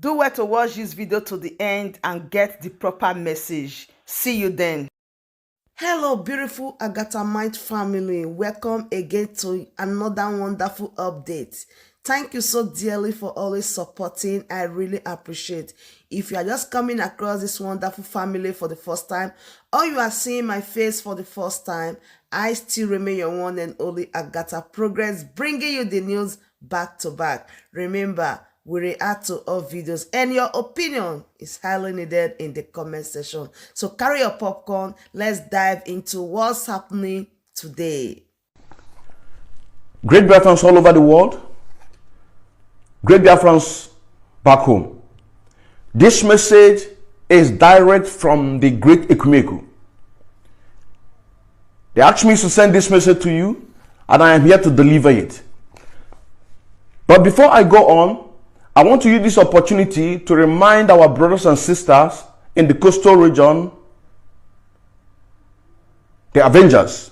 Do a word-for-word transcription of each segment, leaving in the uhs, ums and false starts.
Do well to watch this video to the end and get the proper message. See you then. Hello, beautiful Agatha Mind family. Welcome again to another wonderful update. Thank you so dearly for always supporting. I really appreciate. If you are just coming across this wonderful family for the first time, or you are seeing my face for the first time, I still remain your one and only Agatha Progress, bringing you the news back to back. Remember, we react to all videos, and your opinion is highly needed in the comment section. So carry your popcorn. Let's dive into what's happening today. Great Biafrans all over the world, great Biafrans back home. This message is direct from the great Ekumeko. They asked me to send this message to you, and I am here to deliver it. But before I go on, I want to use this opportunity to remind our brothers and sisters in the coastal region, the Avengers,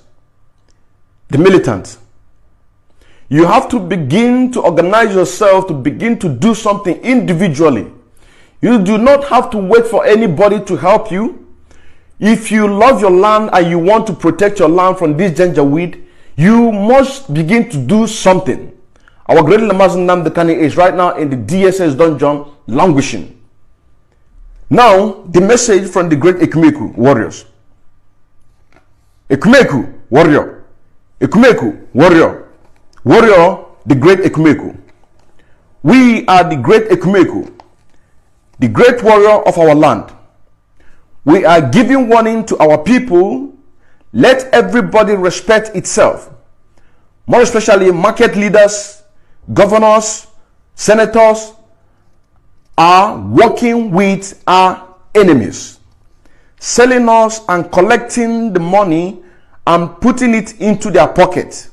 the militants. You have to begin to organize yourself to begin to do something individually. You do not have to wait for anybody to help you. If you love your land and you want to protect your land from this danger weed, you must begin to do something. Our great Lamazin Namdekani is right now in the D S S dungeon, languishing. Now, the message from the great Ekumeko warriors. Ekumeko warrior. Ekumeko warrior. Warrior, the great Ekumeko. We are the great Ekumeko, the great warrior of our land. We are giving warning to our people. Let everybody respect itself. More especially market leaders, governors, senators, are working with our enemies, selling us and collecting the money and putting it into their pocket.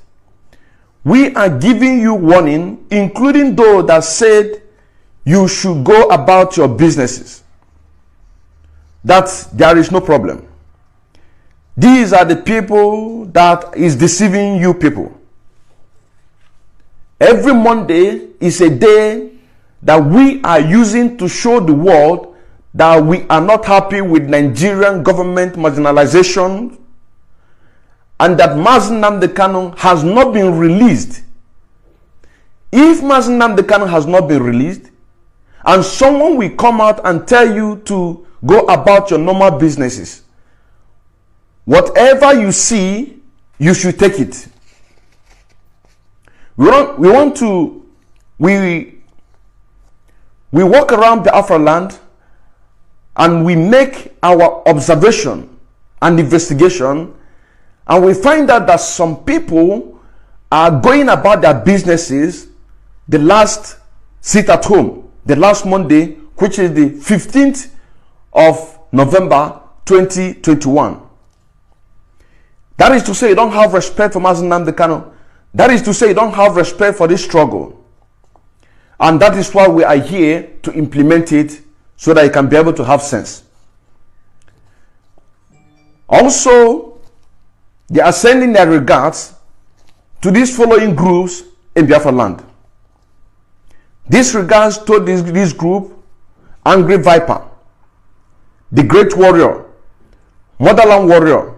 We are giving you warning, including those that said you should go about your businesses, that there is no problem. These are the people that is deceiving you people. Every Monday is a day that we are using to show the world that we are not happy with Nigerian government marginalization and that Mazi Nnamdi Kanu has not been released. If Mazi Nnamdi Kanu has not been released, and someone will come out and tell you to go about your normal businesses, whatever you see, you should take it. We want, we want to, we, we walk around Biafra land and we make our observation and investigation, and we find out that some people are going about their businesses the last sit at home, the last Monday, which is the fifteenth of November twenty twenty-one. That is to say, you don't have respect for Mazi Nnamdi Kanu. That is to say, you don't have respect for this struggle. And that is why we are here to implement it so that you can be able to have sense. Also, they are sending their regards to these following groups in Biafra land. This regards to this, this group: Angry Viper, The Great Warrior, Motherland Warrior,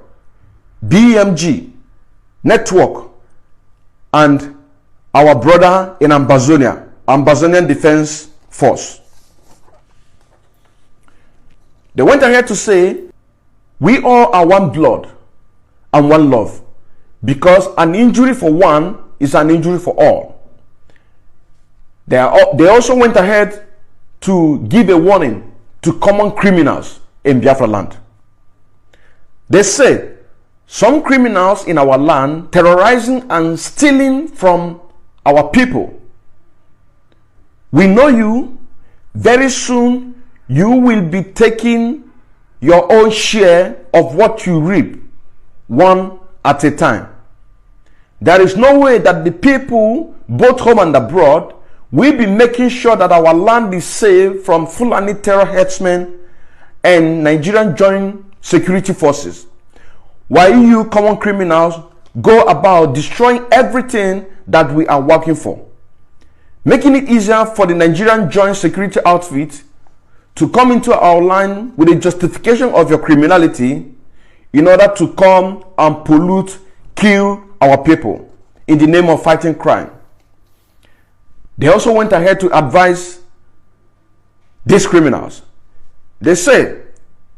B M G, Network, and our brother in Ambazonia, Ambazonian Defense Force. They went ahead to say, "We all are one blood and one love, because an injury for one is an injury for all." They, are, al- they also went ahead to give a warning to common criminals in Biafra land. They said, "Some criminals in our land terrorizing and stealing from our people. We know you. Very soon, you will be taking your own share of what you reap, one at a time." There is no way that the people, both home and abroad, will be making sure that our land is safe from Fulani terror herdsmen and Nigerian Joint Security Forces, while you common criminals go about destroying everything that we are working for. Making it easier for the Nigerian joint security outfit to come into our land with a justification of your criminality in order to come and pollute, kill our people in the name of fighting crime. They also went ahead to advise these criminals. They say,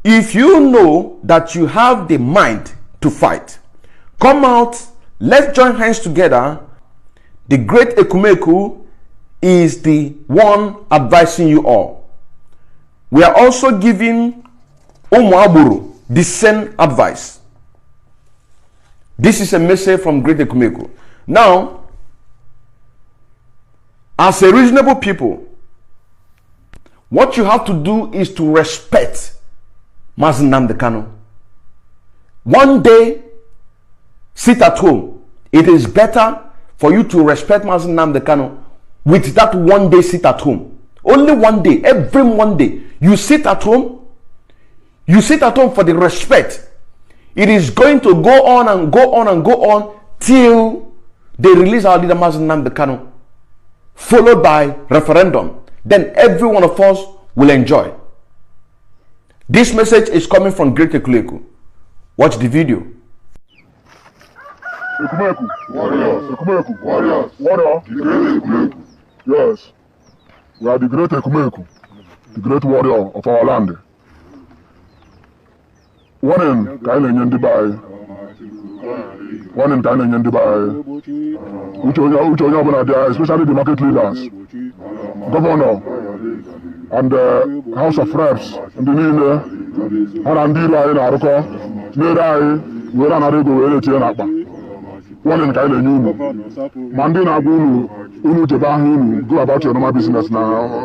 if you know that you have the mind to fight, come out, let's join hands together. The great Ekumeku is the one advising you all. We are also giving Umuaburu the same advice. This is a message from Great Ekumeku. Now, as a reasonable people, what you have to do is to respect Mazi Nnamdi Kanu. One day, sit at home. It is better for you to respect Mazi Nnamdi Kanu with that one day sit at home. Only one day, every Monday, you sit at home. You sit at home for the respect. It is going to go on and go on and go on till they release our leader Mazi Nnamdi Kanu, followed by referendum. Then every one of us will enjoy. This message is coming from Great Ekumeku. Watch the video. Ekumeku. Warriors. Ekumeku. Warriors. Warrior. The great Ekumeku. Yes. We are the great Ekumeku, the great warrior of our land. Warning ka anyị na-enye ndị be anyị. Warning ka anyị na-enye ndị be anyị. Uche onye uche onye ọbụla dị anyị, especially the market leaders, governor and uh, House of Reps, ndị niile ha na ndị iro anyị na-arụkọ, na-ere anyị, were anara ego were etinye n'akpa. Warning ka anyị na-enye unu. Ma ndị na-agwa unu unu jebe ahịa unu, go about your normal business, na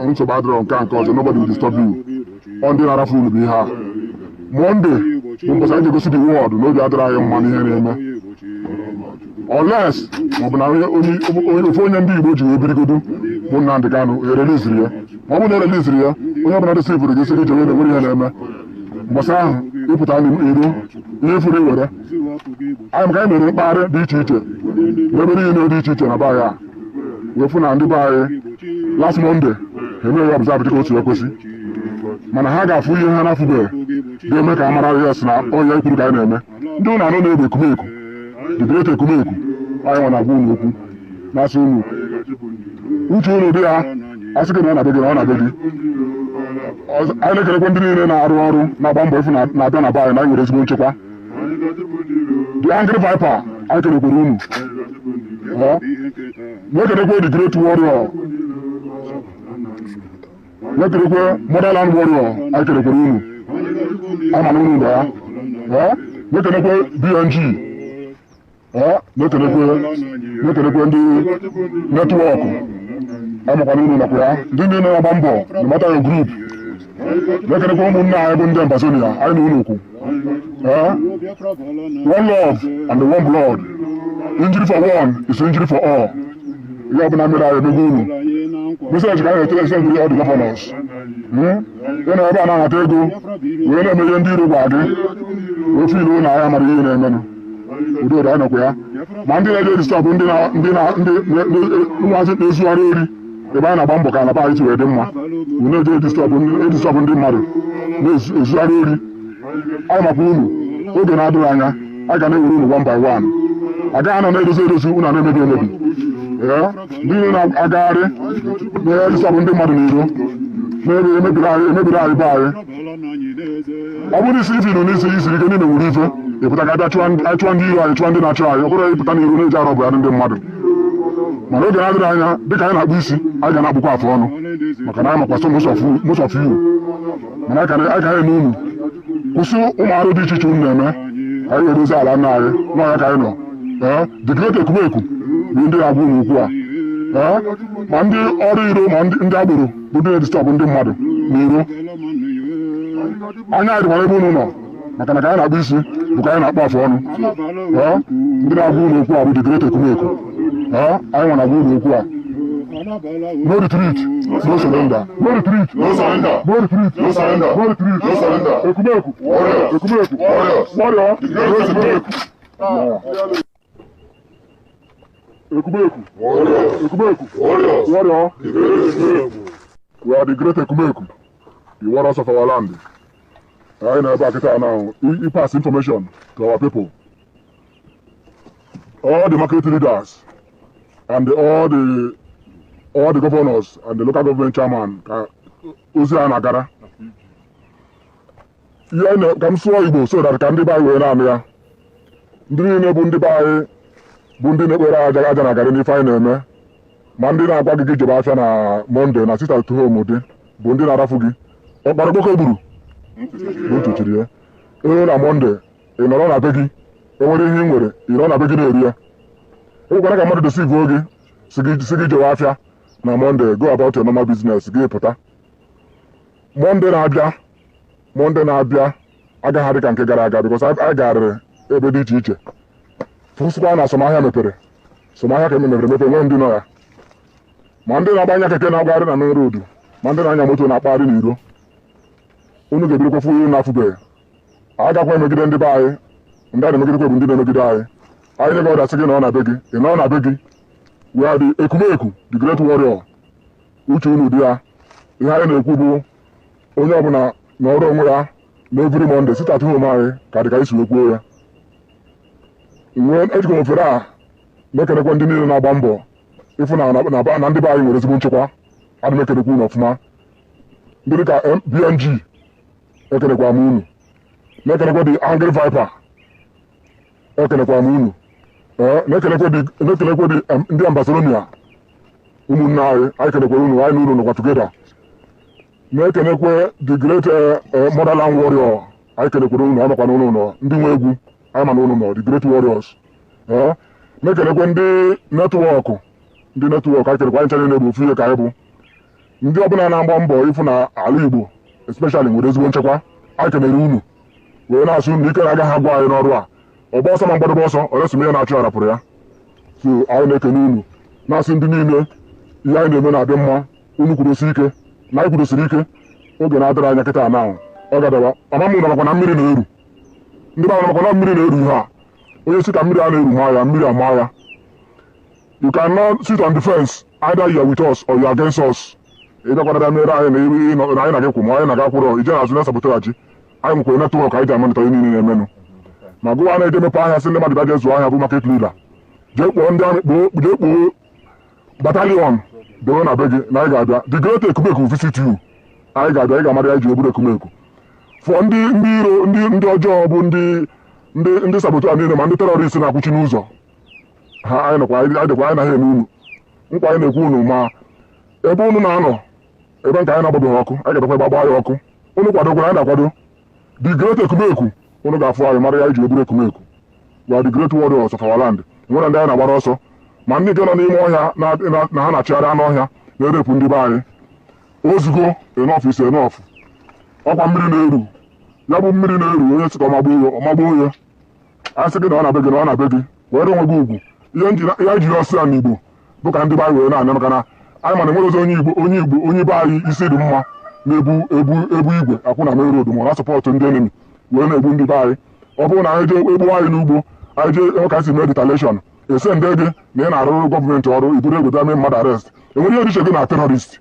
nsogbu adịrọ, nke a nke ọzọ, nobody will disturb you. Ọ ndị na-arafu unu bụ ihe a. Monday bụ mbọsị anyị ga-egosi the world na obi adịrọ anyị mma n'ihe na-eme, unless maọbụ na onye onye ofu onye ndị Igbo ji wee birigodu bụ Nnamdi Kanu, ereliziri ya. Ma ọ bụrụ na ereliziri ya, onye ọbụla resivụrụ gị sị gị jewe na enwere ihe na-eme, mbọsị ahụ ịpụta n'iro, ihe furu iwere. Anyị maka anyị mere mkpagharị dị iche iche n'ebe niile dị iche iche na be anyị a, wee fụ na ndị be anyị last Monday emeghị observe dịka o si ekwesị, mana ha ga-afụ ihe ha na-afụbeghị ga-eme ka a mara ya sị na ọ ya ikwuru ka anyị na-eme. Ndị ụnụ anụ na-egbe Ekumeku, the great Ekumeku, anyị nwa na-agwa unu okwu, na-asị unu uche unu dị ya, asị gị na ọ na-abịa gị, na ọ na-abịa gị. Anyị na-ekelekwa ndị niile na-arụ ọrụ na-agba mbọ ịfụ na na-abịa na be anyị, na anyị nwere ezigbo nchekwa. The Angry Viper, anyị kelekwara unu. Na-ekelekwa the great warrior, na-ekelekwa motherland warrior, anyị kelekwara unu. Ama na unu nọ ya. Na-ekelekwa B N G, na-ekelekwa na-ekelekwa ndị netwọk, amakwa na unu nakwa ya, ndị niile na-agba mbọ, no matter your group. Na-ekelekwa ụmụnne anyị bụ ndị Ambazonia, anyị na unu kwu. One love and one blood. Injury for one is injury for all. Ihe ọbụla mere anyị emego unu. Message ka anyị na-etere send all the governors. Ị na ebe a na-anata ego wee na-eme ihe ndị iro gwa gị, ofe ilo na ahịa mara ihe na-emenụ. Udo dị, anyị nọkwa ya. Ma ndị na-eje disturb ndị na ndị na ndị ụmụazị na-ezugharị ori ebe anyị na-agba mbọ ka ala be anyị si wee dị mma, unu eje disturb ndị mmadụ na-ezugharị ori. Anyị makwa unu, oge na-adịghị anya a ga na-ewere unu one by one. Agaghị anọ na-edozi edozi, unu a na-emebi emebi. Ndị niile na-agagharị na-edisturb ndị mmadụ n'iro na-emebiri anyị be anyị. Ọ bụrụ isi ife ino n'isi isiri ike niile nwere ife, ịpụta ka abịa chụọ ndị iro anyị, chụọ ndị na-achụ anyị. Ọ bụrụ ịpụta n'iro na-eji arọ bụ ya ndị mmadụ. Mana oge na-adịrị anya, dịka anyị na-akpụ isi, anyị ga na-akpụkwa afụ ọnụ, maka na anyị makwa so most of you. Mana anyị ka na-ene unu, kwụsị ụmụ arụ dị iche iche unu na-eme, anyị were ozi ala nna anyị. N'ọya ka anyị nọ. The great Ekumeku bụ ndị na-agwa unu okwu a. Ma ndị ọrụ iro ma ndị agboro bụ ndị na-edisturb ndị mmadụ n'iro. Anya anyị dịkwara ebe unu nọ, maka na ka anyị na-akpụ isi bụ ka anyị na-akpụ afụ ọnụ. Ndị na-agwa unu okwu a bụ the great Ekumeku. Anyị nwa na-agwa unu okwu a. No retreat, no surrender. No retreat, no surrender. No retreat, no surrender. No retreat, no surrender. Ekumeku. Warriors. Ekumeku. Warriors. Warrior. The great Ekumeku. Yeah. Ekumeku. Warriors. Ekumeku. Warriors. Warrior. The great Ekumeku. We are the great Ekumeku. The warriors of our land. Anyị nọ ebe a kịta now. I, I pass information to our people. All the market leaders and the, all the all the governors and the local government chairman ka ozi a na-agara. Ihe na ka m sụọ Igbo so that ka ndị be anyị wee na-anụ ya. Ndị niile bụ ndị be anyị bụ ndị na-ekpere aja aja na garị n'ife anyị na-eme. Ma ndị na-agwa gị gị jebe afịa na Monday na sit at home dị bụ ndị na-arafu gị. Ọkpara kpoko gburu bụ ntụchiri ya. Ero na Monday ị nọrọ na be gị, enwere ihe ị nwere, ị nọrọ na be gị na-eri ya. Ekwekwana ka mmadụ deceive gị si gị si gị jewe afịa na Monday, go about your normal business, gị pụta. Monday na-abịa, Monday na-abịa agaghị adị ka nke gara aga, because anyị anyị garịrị ebe dị iche iche. Fụsịkwa na some ahịa mepere, some ahịa ka e mepere emepe, nwee ndị nọ ya. Ma ndị na-agba anya keke na-agagharị na main road, ma ndị na-anya moto na-akpagharị n'iro, unu ga-ebirikwa fụ unu na-afụbeghị. Anyị gakwa emegide ndị be anyị, ndị a na-emegidekwa bụ ndị na-emegide anyị. Anyị nye gị ọda sị gị nọrọ na be gị, ị nọrọ na be gị. We are the Ekumeku, the great warrior. Uche unu dị ya. Ihe anyị na-ekwu bụ onye ọbụla nọrọ onwe ya na every Monday sit at home anyị ka dị ka anyị si wee kwuo ya. Nwee ejikwa m ofere a na-ekenekwa ndị niile na-agba mbọ ịfụ na na- na na ndị be anyị nwere ezigbo nchekwa. Ana m ekenekwa unu ọfụma. Ndị dịka M- B N G, ekenekwa m unu. Na-ekenekwa the Angry Viper, ekenekwa m unu. Eh, na-ekenekwa the- na-ekenekwa the, em, ndị Ambassadornia, ụmụnne anyị, anyị kenekwa unu, anyị na unu nọkwa together. Na-ekenekwa the great eh, eh, motherland warrior, anyị kenekwara unu, anyị makwa na unu nọ, ndị nwe egwu, anyị ma na unu nọ, the great warriors. Eh, na-ekenekwa ndị network, ndị network, anyị kenekwa anyị ncha niile bụ ofu ihe ka anyị bụ. Ndị ọbụla na-agba mbọ ịfụ na ala Igbo especially nwere ezigbo nchekwa, anyị kenere unu. Wee na-asị unu ike na agaghị agwa anyị n'ọrụ a. Ọgba ọsọ ma mgbadebe ọsọ, ọrịa sime ya na-achụ arapụrụ ya. So anyị na-ekene unu, na-asị ndị niile ihe anyị na-eme na-adị mma, unu kwudosi ike, na anyị kwudosiri ike, oge na-adịrị anya kịta na ọ gadaba. Ama m na makwa na mmiri na-eru. Ndị be anyị makwa na mmiri na-eru ihe a. Onye si ka mmiri a na-eru maa ya, mmiri amaa ya. You cannot sit on the fence, either you are with us or you are against us. Ị bịakwa na mere anyị na ebe ị nọ- na anyị na gị kwụ ma anyị na gị akwụrọ, ije na-azụ na-esabotaghachi. Anyị nwekwara network anyị ji amanịta ihe niile na-emenụ. Ma gụwa na-eje mepe ahịa sị ndị mmadụ bịa jee zụọ ahịa bụ market leader. Jee kpọọ ndị amị kpoo jee kpoo battalion doo na be gị na anyị ga-abịa. The great Ekumeku will visit you. Anyị ga-abịa, anyị ga-amara ya ji eburu Ekumeku. For ndị ndị iro ndị ndị ọjọọ bụ ndị ndị ndị saboteur niile ma ndị terrorist na-akwụchi n'ụzọ, ha anyị nọkwa anyị dịkwa anyị na ha eme unu nkwa anyị na-ekwu unu. Ma ebe unu na-anọ, ebe nke anyị na-agbabeghị ọkụ, anyị ga-abịakwa gbagba ya ọkụ. Unu kwadokwa anyị na-akwado. The great Ekumeku, unu ga-afụ anyị mara ya ji eburu Ekumeku. We are the great warriors of our land. Nwere ndị anyị na-agbara ọsọ, ma ndị nke nọ n'ime ọhịa na- na- na ha na-achịgharị anụ ọhịa na-erepụ ndị be anyị. Ozugo, enough is enough. Ọkwa mmiri na-eru, ya bụ mmiri na-eru, onye sị ka ọ magbuo ya, ọ magbuo ya. A sị gị na ọ na be gị na ọ na be gị, were onwe gị ugwu. Ihe nji na- ihe ji ọsọ ya n'Igbo bụ ka ndị be anyị wee na-anya, maka na anyị ma na enwere ọzọ onye Igbo onye Igbo onye be anyị isi dị mma na-ebu ebu ebu igwe akwụ na main road ma ọ na-asọpọtụ ndị enemy wee na-egbu ndị be anyị. Ọ bụrụ na anyị jee egbuo anyị n'ugbo, anyị jee enwe ka anyị si mee retaliation, ese ndị gị na ị na-arụrụ gọọmenti ọrụ, iburu egbe bịa mee mmadụ arrest. Enwere ihe dị iche gị na terrorist.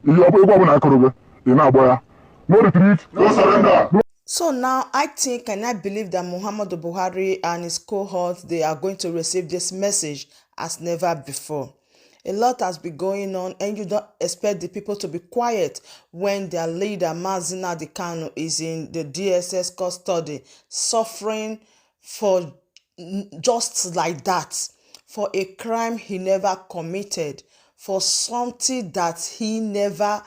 Ihe ọ bụ egwu ọbụla akụrụ gị, ị na-agba ya. No retreat, no surrender. So now I think and I believe that Muhammadu Buhari and his cohorts, they are going to receive this message as never before. A lot has been going on, and you don't expect the people to be quiet when their leader Mazina Dikano is in the D S S custody, suffering for n- just like that, for a crime he never committed, for something that he never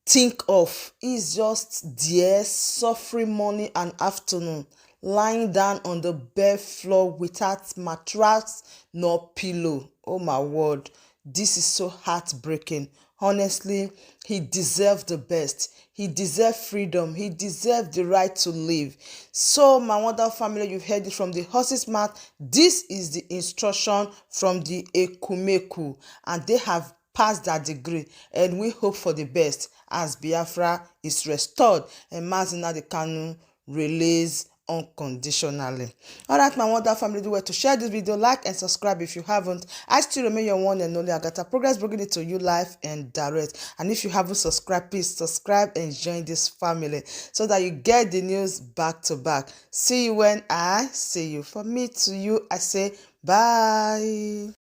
think of. He's just there suffering morning and afternoon, lying down on the bare floor without mattress nor pillow. Oh my word, this is so heartbreaking. Honestly, he deserves the best. He deserves freedom. He deserves the right to live. So, my wonderful family, you've heard it from the horse's mouth. This is the instruction from the Ekumeku, and they have passed that degree. And we hope for the best as Biafra is restored and Mazina Kanu release unconditionally. All right, my wonderful family, do well to share this video, like and subscribe if you haven't. I still remain your one and only Agatha Progress, bringing it to you live and direct. And if you haven't subscribed, please subscribe and join this family so that you get the news back to back. See you when I see you. For me to you, I say bye.